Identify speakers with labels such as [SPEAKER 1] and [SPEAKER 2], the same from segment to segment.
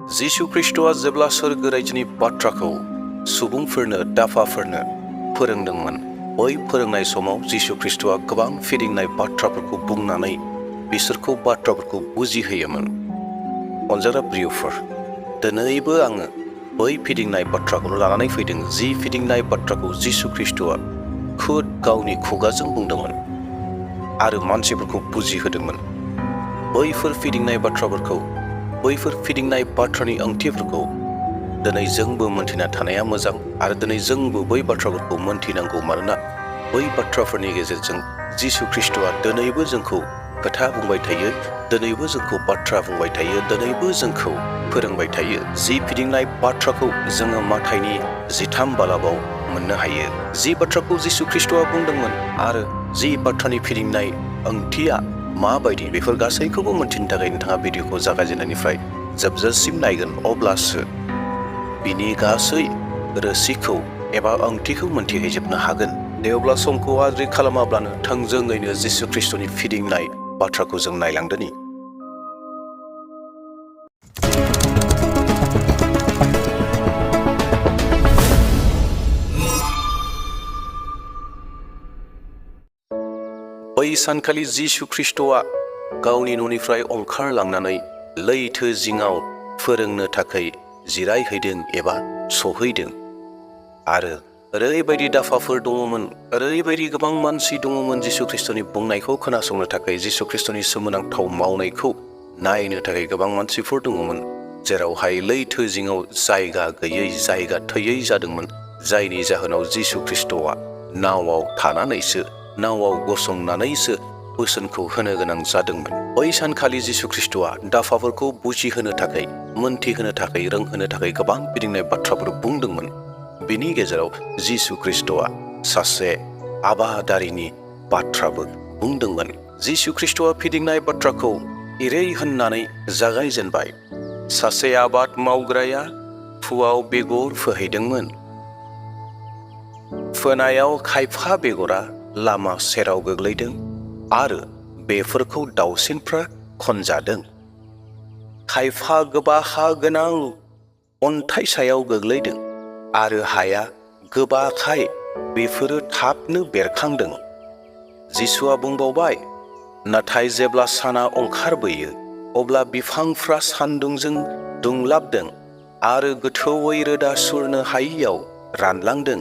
[SPEAKER 1] जिसु ख्रीष्टआ जेब्ला सोरगो रायजोनि बाथ्राखौ सुबुंफोरनो दाफाफोरनो फोरोंदोंमोन, बै फोरोंनाय समाव जिसु ख्रीष्टआ गोबां फिदिंनाय बाथ्राफोरखौ बुंनानै बिसोरखौ बाथ्राफोरखौ बुजिहोयोमोन। अनजाग्रा प्रियफोर, दिनैबो आङो बै फिदिंनाय बाथ्राखौनो लानानै फैदों, जि फिदिंनाय बाथ्राखौ जिसु ख्रीष्टआ खुद गावनि खुगाजों बुंदोंमोन आरो मानसिफोरखौ बुजिहोदोंमोन। बैफोर फिदिंनाय बाथ्राफोरखौ, बैफोर फिदिंनाय बाथ्रानि ओंथिफोरखौ दिनै जोंबो मोनथिना थानाया मोजां आरो दिनै जोंबो बै बाथ्राफोरखौ मोनथिनांगौ। मानोना बै बाथ्राफोरनि गेजेरजों जिसु ख्रीष्टआ दिनैबो जोंखौ खोथा बुंबाय थायो, दिनैबो जोंखौ बाथ्रा बुंबाय थायो, दिनैबो जोंखौ फोरोंबाय थायो। जि फिदिंनाय बाथ्राखौ जोङो माथाइनि 13 बालाबाव मोननो हायो। जि बाथ्राखौ जिसु ख्रीष्टआ बुंदोंमोन आरो जि बाथ्रानि फिदिंनाय ओंथिया माबायदि, बेफोर गासैखौबो मोनथिनो थाखाय नोंथाङा भिडिअखौ जागायजेननायनिफ्राय जोबजासिम नायगोन। अब्लासो बिनि गासै रोसिखौ एबा ओंथिखौ मोनथिहैजोबनो हागोन। दे अब्ला समखौ आद्रि खालामाब्लानो थोंजोङैनो जिसु ख्रीष्टनि फिदिंनाय बाथ्राखौ जों नायलांदोनि। बै सानखालि जिसु ख्रीष्टआ गावनि न'निफ्राय ओंखारलांनानै लैथो जिङाव फोरोंनो थाखाय जिरायहैदों एबा सहैदों। आरो ओरैबायदि दाफाफोर दङमोन, ओरैबायदि गोबां मानसि दङमोन जिसु ख्रीष्टनि बुंनायखौ खोनासंनो थाखाय, जिसु ख्रीष्टनि सोमोनांथाव मावनायखौ नायनो थाखाय गोबां मानसिफोर दङमोन। जेरावहाय लैथो जिङाव जायगा गैयै, जायगा थोयै जादोंमोन, जायनि जाहोनाव जिसु ख्रीष्टआ नावआव थानानैसो, नावआव गसंनानैसो बोसोनखौ होनो गोनां जादोंमोन। बै सानखालि जिसु ख्रीष्टआ दाफाफोरखौ बुजिहोनो थाखाय, मोनथिहोनो थाखाय, रोंहोनो थाखाय गोबां फिदिंनाय बाथ्राफोर बुंदोंमोन। बिनि गेजेराव जिसु ख्रीष्टआ सासे आबादारिनि बाथ्राबो बुंदोंमोन। जिसु ख्रीष्टआ फिदिंनाय बाथ्राखौ एरै होननानै जागायजेनबाय। सासे आबाद मावग्राया फुआव बेगर फोहैदोंमोन। फोनायाव खायफा बेगरा लामा सेराव गोग्लैदों आरो बेफोरखौ दाउसिनफ्रा खनजादों। खायफा गोबा हा गोनां अन्थाइ सायाव गोग्लैदों आरो हाया गोबाखाय बेफोरो थाबनो बेरखांदों। जिसुआ बुंबावबाय, नाथाय जेब्ला साना ओंखारबोयो अब्ला बिफांफ्रा सान्दुंजों दुंलाबदों आरो गोथौयै रोदा सुरनो हायियाव रानलांदों।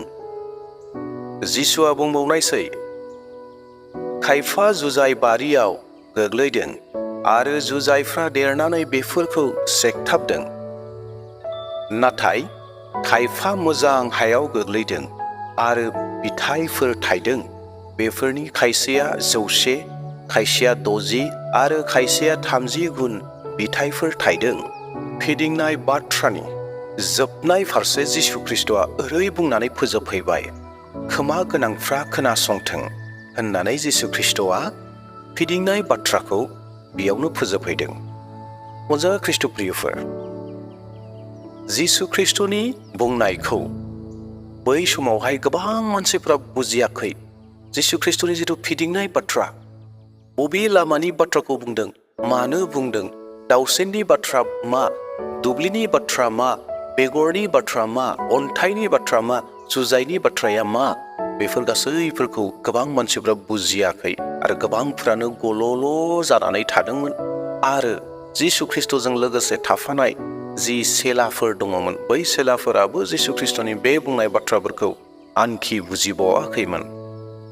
[SPEAKER 1] जिसुआ बुंबावनायसै, खायफा जुजाइ बारियाव गोग्लैदों आरो जुजाइफ्रा देरनानै बेफोरखौ सेकथाबदों। नाथाय खायफा मोजां हायाव गोग्लैदों आरो फिथाइफोर थायदों। बेफोरनि खायसेया 100, खायसेया 60 आरो खायसेया 30 गुन फिथाइफोर थायदों। फिदिंनाय बाथ्रानि जोबनाय फारसे जिसु ख्रीष्टआ ओरै बुंनानै फोजोबहैबाय, खोमा गोनांफ्रा खोनासंथों होननानै जिसु ख्रीष्टआ फिदिंनाय बाथ्राखौ बेयावनो फोजोबहैदों। अनजाग्रा ख्रीष्ट प्रियफोर, जिसु ख्रीष्टनि बुंनायखौ बै समावहाय गोबां मानसिफ्रा बुजियाखै। जिसु ख्रीष्टनि जिथु फिदिंनाय बाथ्रा, बबे लामानि बाथ्राखौ बुंदों, मानो बुंदों, दाउसेननि बाथ्रा मा, दुब्लिनि बाथ्रा मा, बेगरनि बाथ्रा मा, अन्थाइनि बाथ्रा मा, जुजाइनि बाथ्राया मा, बेफोर गासैफोरखौ गोबां मानसिफ्रा बुजियाखै आरो गोबांफ्रानो गल'ल' जानानै थादोंमोन। आरो जिसु ख्रीष्टजों लोगोसे थाफानाय जि सेलाफोर दङमोन, बै सेलाफोराबो जिसु ख्रीष्टनि बे बुंनाय बाथ्राफोरखौ आनखि बुजिबावाखैमोन।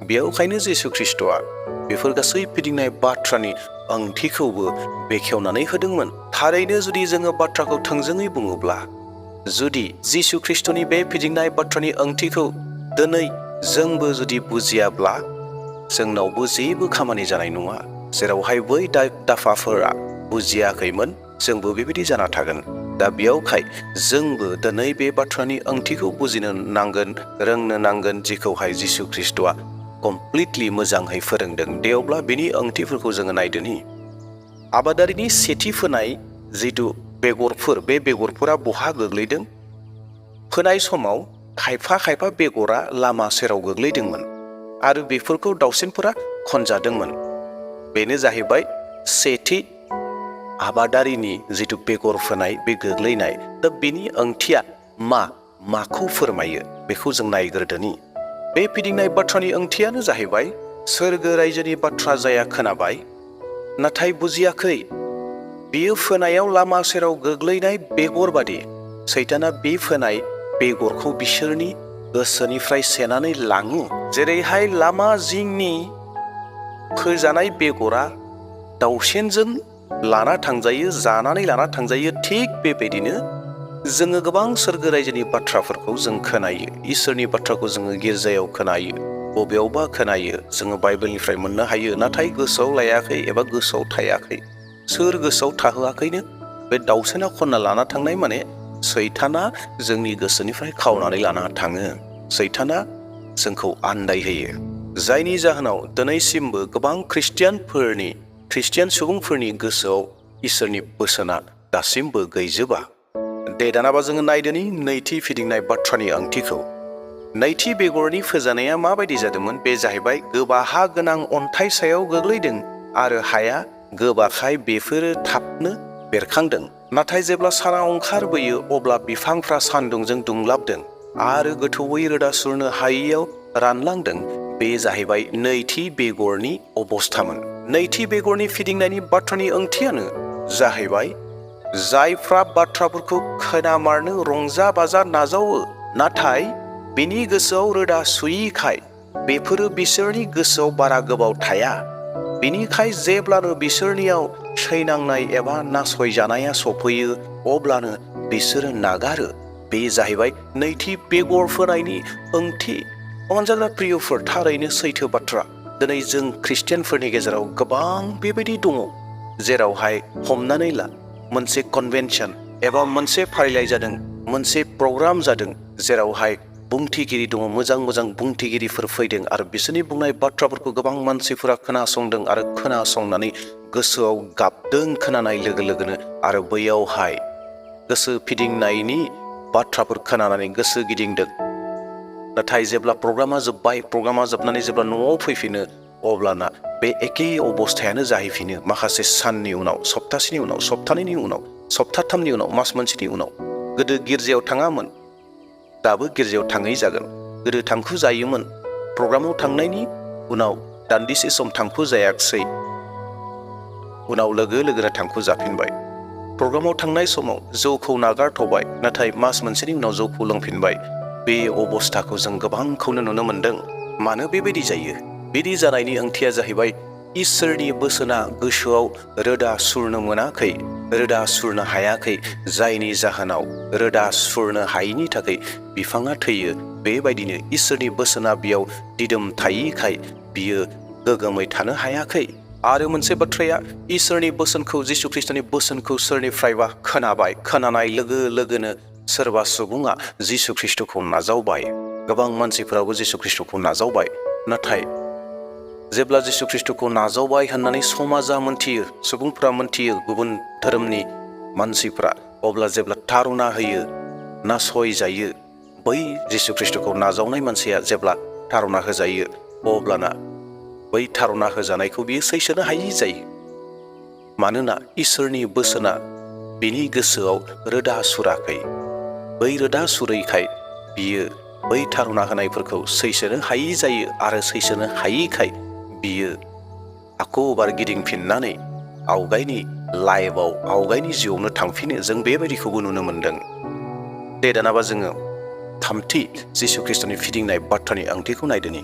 [SPEAKER 1] बेयावखायनो जिसु ख्रीष्टआ बेफोर गासै फिदिंनाय बाथ्रानि ओंथिखौबो बेखेवनानै होदोंमोन। थारैनो जुदि जोङो बाथ्राखौ थोंजोङै बुङोब्ला, जुदि जिसु ख्रीष्टनि बे फिदिंनाय बाथ्रानि ओंथिखौ दिनै जोंबो जुदि बुजियाब्ला, जोंनावबो जेबो खामानि जानाय नङा। जेरावहाय बै दाफाफोरा बुजियाखैमोन, जोंबो बेबायदि जाना थागोन। दा बेयावखाय जोंबो दिनै बे बाथ्रानि ओंथिखौ बुजिनो नांगोन, रोंनो नांगोन, जिखौहाय जिसु ख्रीष्टआ कमप्लिटलि मोजाङै फोरोंदों। दे अब्ला बेनि ओंथिफोरखौ जोङो नायदोनि। आबादारिनि सेथि फोनाय जिथु बेगरफोर, बे बेगरफोरा बहा गोग्लैदों? फोनाय समाव खायफा खायफा बेगरा लामा सेराव गोग्लैदोंमोन आरो बेफोरखौ दाउसिनफोरा खनजादोंमोन। बेनो जाहैबाय सेथि आबादारिनि जिथु बेगर फोनाय बे गोग्लैनाय दा बेनि ओंथिया माखौ फोरमायो बेखौ जों नायग्रोदोनि। बे फिदिंनाय बाथ्रानि ओंथियानो जाहैबाय सोरगो रायजोनि बाथ्रा जाया खोनाबाय नाथाय बुजियाखै। बेयो फोनायाव लामा सेराव गोग्लैनाय बेगर बादि सैताना बे फोनाय बेगरखौ बिसोरनि गोसोनिफ्राय सेनानै लाङो। जेरैहाय लामा जिंनि फोजानाय बेगरा दाउसेनजों लाना थांजायो, जानानै लाना थांजायो, थिग बेबायदिनो जोङो गोबां सोरगो रायजोनि बाथ्राफोरखौ जों खोनायो। इसोरनि बाथ्राखौ जोङो गिर्जायाव खोनायो, बबेयावबा खोनायो, जोङो बाइबेलनिफ्राय मोननो हायो, नाथाय गोसोआव लायाखै एबा गोसोआव थायाखै। सोर गोसोआव थाहोआखैनो? बे दाउसेना खनना लाना थांनाय माने सैताना जोंनि गोसोनिफ्राय खावनानै लाना थाङो। सैताना जोंखौ आन्दायहोयो, जायनि जाहोनाव दिनैसिमबो गोबां ख्रिस्टियान सुबुंफोरनि गोसोआव इसोरनि बोसोना दासिमबो गैजोबा। दे दानाबा जोङो नायदोनि नैथि फिदिंनाय बाथ्रानि ओंथिखौ। नैथि बेगरनि फोजानाया माबायदि जादोंमोन? बे जाहैबाय गोबा हा गोनां अन्थाइ सायाव गोग्लैदों आरो हाया गोबाखाय बेफोरो थाबनो बेरखांदों। नाथाय जेब्ला साना ओंखारबोयो अब्ला बिफांफ्रा सान्दुंजों दुंलाबदों आरो गोथौयै रोदा सुरनो हायैयाव रानलांदों। बे जाहैबाय नैथि बेगरनि अबस्थामोन। नैथि बेगरनि फिदिंनायनि बाथ्रानि ओंथियानो जाहैबाय जायफ्रा बाथ्राफोरखौ खोनामारनो रंजा बाजा नाजावो नाथाय बिनि गोसोआव रोदा सुयैखाय बेफोरो बिसोरनि गोसोआव बारा गोबाव थाया। बिनिखाय जेब्लानो बिसोरनियाव सैनांनाय एबा नासयजानाया सफैयो अब्लानो बिसोरो नागारो। बे जाहैबाय नैथि बेगर फोनायनि ओंथि। अनजाग्रा प्रियफोर, थारैनो सैथो बाथ्रा। दिनै जों ख्रिस्टियानफोरनि गेजेराव गोबां बेबायदि दङ जेरावहाय हमनानै ला मोनसे कन्भेनसन एबा मोनसे फारिलाइ जादों, मोनसे प्रग्राम जादों जेरावहाय बुंथिगिरि दङ, मोजां बुंथिगिरिफोर फैदों आरो बिसोरनि बुंनाय बाथ्राफोरखौ गोबां मानसिफोरा खोनासंदों आरो खोनासंनानै गोसोआव गाबदों खोनानाय लोगो लोगोनो आरो बैयावहाय गोसो फिदिंनायनि बाथ्राफोर खोनानानै गोसो गिदिंदों। नाथाय जेब्ला प्रग्रामा जोबनानै जेब्ला न'आव फैफिनो अब्लाना बे एखे अबस्थायानो जाहैफिनो। माखासे साननि उनाव, सप्तासेनि उनाव, सप्तानैनि उनाव, सप्ताथामनि उनाव, मास मोनसेनि उनाव। गोदो गिर्जायाव थाङामोन, दाबो गिर्जायाव थाङै जागोन। गोदो थांखु जायोमोन, प्रग्रामाव थांनायनि उनाव दान्दिसे सम थांखु जायाखिसै, उनाव लोगो लोगोनो थांखु जाफिनबाय। प्रग्रामाव थांनाय समाव जौखौ नागारथ'बाय, नाथाय मास मोनसेनि उनाव जौखौ लोंफिनबाय। बे अबस्थाखौ जों गोबांखौनो नुनो मोनदों। मानो बेबायदि जायो? बिदि जानायनि ओंथिया जाहैबाय इसोरनि बोसोना गोसोआव रोदा सुरनो मोनाखै, रोदा सुरनो हायाखै, जायनि जाहोनाव रोदा सुरनो हायैनि थाखाय बिफाङा थैयो। बेबायदिनो इसोरनि बोसोना बेयाव दिदोम थायैखाय बियो गोगोमै थानो हायाखै। आरो मोनसे बाथ्राया, इसोरनि बोसोनखौ, जिसु ख्रिस्टनि बोसोनखौ सोरनिफ्रायबा खोनाबाय। खोनानाय लोगो लोगोनो सोरबा सुबुङा जिसु ख्रिस्टखौ नाजावबाय। गोबां मानसिफोराबो जिसु ख्रिस्टखौ नाजावबाय। नाथाय जेब्ला जिसु ख्रिस्टखौ नाजावबाय होननानै समाजा मोनथियो, सुबुंफ्रा मोनथियो, गुबुन धोरोमनि मानसिफ्रा, अब्ला जेब्ला थारुना होयो, नासयजायो, बै जिसु ख्रिस्टखौ नाजावनाय मानसिया जेब्ला थारुना होजायो अब्लाना बै थारुना होजानायखौ बियो सैसोनो हायि जायो। मानोना इसोरनि बोसोना बिनि गोसोआव रोदा सुराखै। बै रोदा सुरैखाय बियो बै थारुना होनायफोरखौ सैसोनो हायि जायो आरो सैसोनो हायिखाय बियो बार गिदिंफिननानै आवगायनि लाइफआव, आवगायनि जिउआवनो थांफिनो। जों बेबायदिखौबो नुनो मोनदों। दे दानाबा जोङो थामथि जिसु ख्रिस्टनि फिदिंनाय बाथ्रानि ओंथिखौ नायदोनि।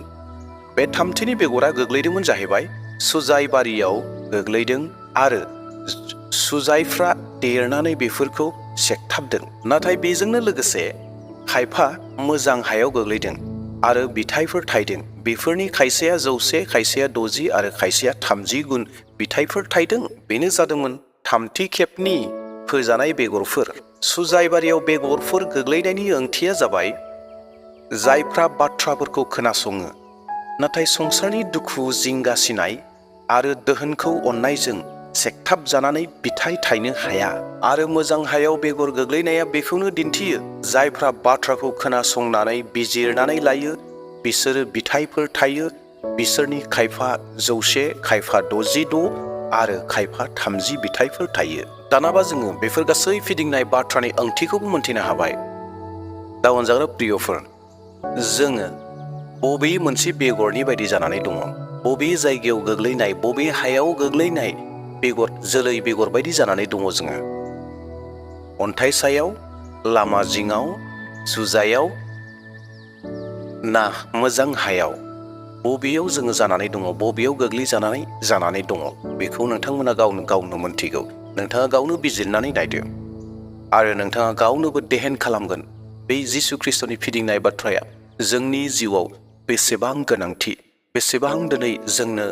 [SPEAKER 1] बे थामथिनि बेगरा गोग्लैदोंमोन जाहैबाय सुजाय बारियाव गोग्लैदों आरो सुजायफ्रा देरनानै बेफोरखौ सेखथाबदों। नाथाय बेजोंनो लोगोसे खायफा मोजां हायाव गोग्लैदों आरो बिथाइफोर थायदों। बेफोरनि खायसेया 100, खायसेया 60 आरो खायसेया 30 गुन बिथाइफोर थायदों। बेनो जादोंमोन थामथि खेबनि फोजानाय बेगरफोर। सुजाय बारियाव बेगरफोर गोग्लैनायनि ओंथिया जाबाय जायफ्रा बाथ्राफोरखौ खोनासङो नाथाय संसारनि दुखु, जिंगासिनाय आरो दोहोनखौ अननायजों सेखथाब जानानै बिथाइ थायनो हाया। आरो मोजां हायाव बेगर गोग्लैनाया बेखौनो दिन्थियो। जायफ्रा बाथ्राखौ खोनासंनानै बिजिरनानै लायो बिसोरो बिथाइफोर थायो। बिसोरनि खायफा 100, खायफा 66 आरो खायफा 30 बिथाइफोर थायो। दानाबा जोङो बेफोर गासै फिदिंनाय बाथ्रानि ओंथिखौबो मोनथिनो हाबाय। दा अनजाग्रा प्रियफोर, जोङो बबे मोनसे बेगरनि बायदि जानानै दङ, बबे जायगायाव गोग्लैनाय, बबे हायाव गोग्लैनाय बेगर, जोलै बेगर बायदि जानानै दङ जोङो। अन्थाइ सायाव, लामा जिङाव, जुजायाव ना मोजां हायाव, बबेयाव जोङो जानानै दङ, बबेयाव जानानै दङ, बेखौ नोंथांमोना गावनो मोनथिगौ। नोंथाङा गावनो बिजिरनानै नायदो आरो नोंथाङा गावनोबो देहेन खालामगोन बे जिसु ख्रिस्ट'नि फिदिंनाय बाथ्राया जोंनि जिउआव बेसेबां गोनांथि, बेसेबां दिनै जोंनो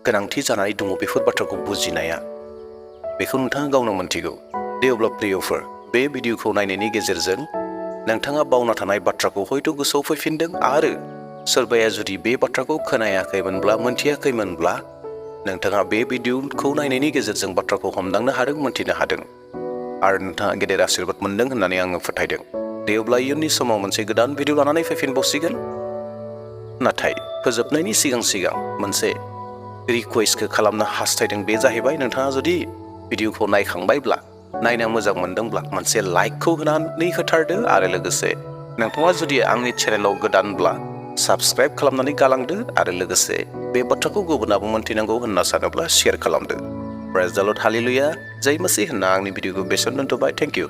[SPEAKER 1] गोनांथि जानानै दङ बेफोर बाथ्राखौ बुजिनाया, बेखौ नोंथाङा गावनो मोनथिगौ। दे अब्ला प्रियफोर, बे भिडिअखौ नायनायनि गेजेरजों नोंथाङा बावना थानाय बाथ्राखौ हयथ' गोसोआव फैफिनदों, आरो सोरबाया जुदि बे बाथ्राखौ खोनायाखैमोनब्ला, मोनथियाखैमोनब्ला, नोंथाङा बे भिडिअखौ नायनायनि गेजेरजों बाथ्राखौ हमदांनो हादों, मोनथिनो हादों, आरो नोंथाङा गेदेर आशीर्बाद मोनदों होननानै आङो फोथायदों। दे अब्ला इयुननि समाव मोनसे गोदान भिडिअ लानानै फैफिनबावसिगोन। नाथाय फोजोबनायनि सिगां मोनसे रिकुवेस्टखौ खालामनो हास्थायदों। बे जाहैबाय, नोंथाङा जुदि भिडिअखौ नायखांबायब्ला, नायना मोजां मोनदोंब्ला मोनसे लाइकखौ होनानै होथारदो, आरो लोगोसे नोंथाङा जुदि आंनि चेनेलाव गोदानब्ला साबस्क्राइब खालामनानै गालांदो, आरो लोगोसे बे बाथ्राखौ गुबुनाबो मोनथिनांगौ होनना सानोब्ला शेयार खालामदो। प्रेज द लर्ड, हालेलुया, जय मसीह होनना आंनि भिडिअखौ बेसेन दोनथ'बाय। Thank you.